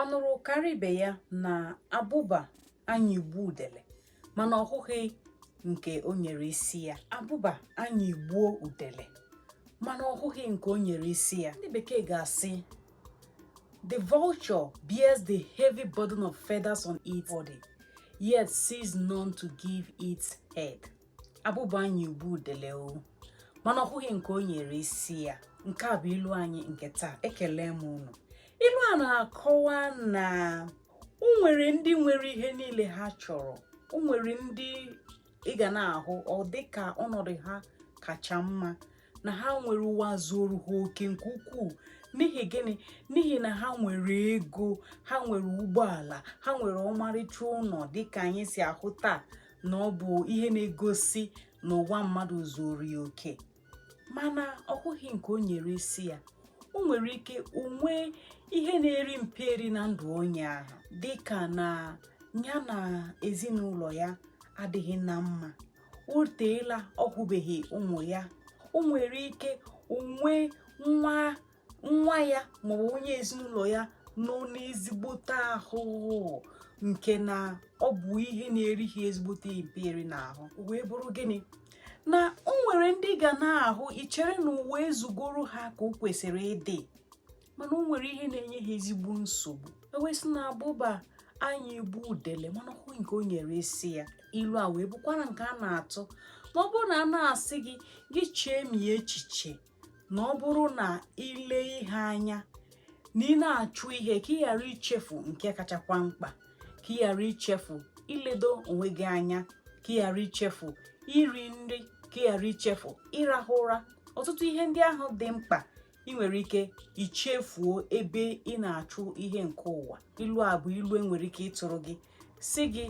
Anụrụ kara ibe ya na abụba anyịgbuo udele mana ọ hụghị nke o nyere isi ya. Abụba anyịgbuo udele mana ọ hụghị nke o nyere isi ya. Ndị bekee ga-asị, "The vulture bears the heavy burden of feathers on its body, yet sees none to give its head." Abụba anyịgbuo udele o mana ọ hụghị nke o nyere isi ya. Nke a bụ ilu anyị nke taa. Ekele m unu. Ilu a na-akọwa na o nwere ndị nwere ihe niile ha chọrọ. O nwere ndị ị ga na-ahụ, ọ dị ka ọnọdụ ha kacha mma, na ha nwere ụwa zuoro ha oke nke ukwuu. N'ihi gịnị? N'ihi na ha nwere ego, ha nwere ụgbọala, ha nwere ọmarịcha ụlọ, dịka anyị si ahụ taa na ọ bụ ihe na-egosi na ụwa mmadụ zuoro ya oke, mana ọ hụghị nke o nyere isi ya. O nwere ike o nwee ihe na-eri mperi na ndụ onye ahụ, dịka na ya na ezinụlọ ya adịghị na mma, o teela ọ hụbeghị ụmụ ya. O nwere ike o nwee nwa nwa ya maọbụ onye ezinụlọ ya nọ n'ezigbote ahụhụ, nke na ọ bụ ihe na-eri ha ezigbote mperi n'ahụ. Wee bụrụ gịnị? Na o nwere ndị ga na-ahụ ichere na ụwa ezugoro ha ka o kwesịrị ịdị, mana o nwere ihe na-enye ha ezigbo nsogbu. Ewee sị na abụba anyịgbuo udele mana ọ hụghị nke o nyere isi ya. Ilu a wee bụkwara nke a na-atụ na ọ bụrụ na a na-asị gị, gị chee mie echiche na ọ bụrụ na ile ihe anya na ị na-achụ ihe, ka ị ghara ichefu nke kachakwa mkpa, ka ị ghara ichefu iledo onwe gị anya, ka ị ghara ichefu iri nri, ka ị ghara ichefu ịrahụ ụra. Ọtụtụ ihe ndị ahụ dị mkpa ị nwere ike ichefuo ebe ị na-achụ ihe nke ụwa. Ilu a bụ ilu enwere ike ịtụrụ gị, si gị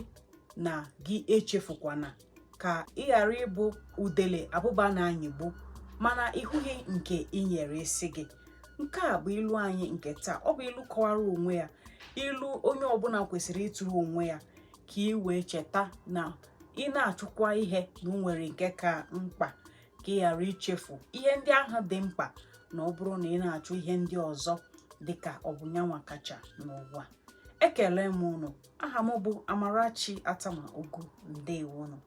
na gị echefukwana ka ị ghara ịbụ udele abụba na-anyịgbu mana ịhụghị nke ị nyere isi gị. Nke a bụ ilu anyị nke taa. Ọ bụ ilu kọwara onwe ya, ilu onye ọbụla kwesịrị ịtụrụ onwe ya, ka ị wee cheta na ị na-achụkwa ihe na o nwere nke ka mkpa, ka ị ghara ichefu ihe ndị ahụ dị mkpa na ọ bụrụ na ị na-achụ ihe ndị ọzọ dịka ọ bụ nyanwa kacha n'ụwa. Ekele m unu. Aha m bụ Amarachi Atama Ogu. Ndewonu.